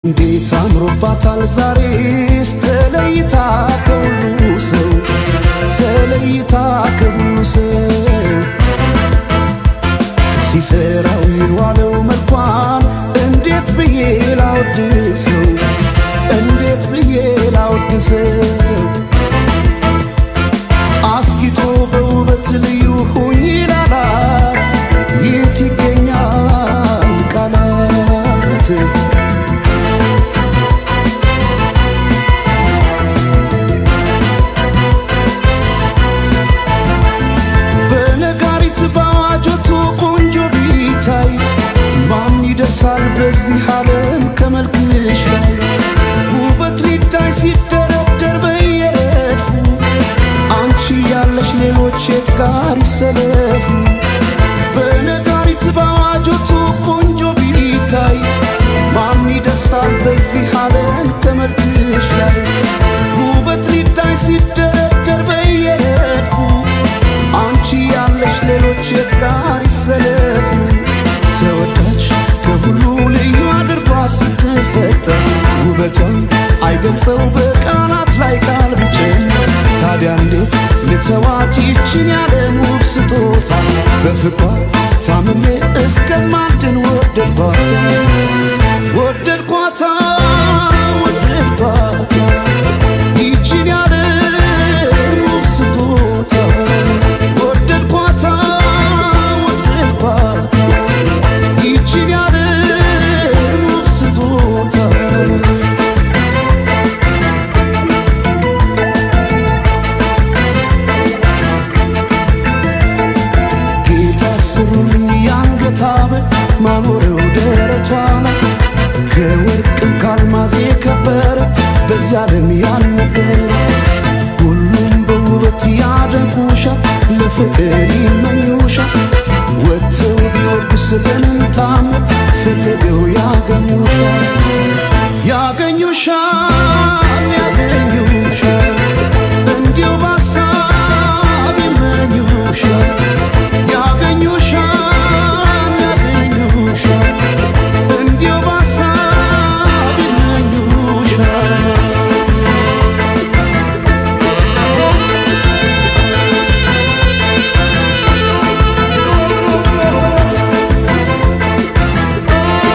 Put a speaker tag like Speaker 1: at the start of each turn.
Speaker 1: እንዴት አምሮባታል ዛሬስ ተለይታ ከሁሉ ሰው፣ ተለይታ ከሁሉ ሰው። ሲሰራው የዋለው መልኳን እንዴት ብዬ ላወድሰው፣ እንዴት ብዬ ላወድሰው። አስጊጦ በውበት ልዩ ሁኚ ላላት የት ይገኛል ቃላት? በነጋሪት በአዋጆቱ ቆንጆ ቢታይ ማን ይደርሳል በዚህ ዓለም ከመልክሽ ላይ? ውበት ሊዳይ ሲደረደር በየረድፉ አንቺ ያለሽ ሌሎች የት ጋር ይሰለፉ? በነጋሪት በአዋጆቱ ቆንጆ ቢታይ ማን ይደርሳል በዚህ ዓለም ከመልክሽ ላይ? ውበት ሊዳይ ሲደረደር በየረድፉ አንቺ ያለሽ ሌሎች የት ጋር ይሰለፉ? ተወዳጅ ከሁሉ ልዩ አድርጓ ስትፈጠር ውበቷን አይገልጸው በቃላት ላይ ቃል ቢጨምር። ታዲያ እንዴት ልተዋት ይችን ያለም ውብ ስጦታ? በፍቅሯ ታምሜ እስከማልድን ወደድኳት፣ ወደድኳታ፣ ወደድኳት ይችን ያለም ውብ ስጦታ። ወደድኳታ፣ ወደድኳት ይችን ያለም ውብ ስጦታ። ጌታ ስሩልኝ የአንገት ሐብል ማኖሪያው ደረቷ ላይ፣ ከወርቅም ካልማዝ የከበረ በዚያ ዓለም ያልነበረ። ሁሉም በውበት ያደንቁሻል፣ ለፍቅር ይመኙሻል። ወጥተው ቢወርዱስ በምን ታምር ፈልገው ያገኙሻል፣ ያገኙሻል።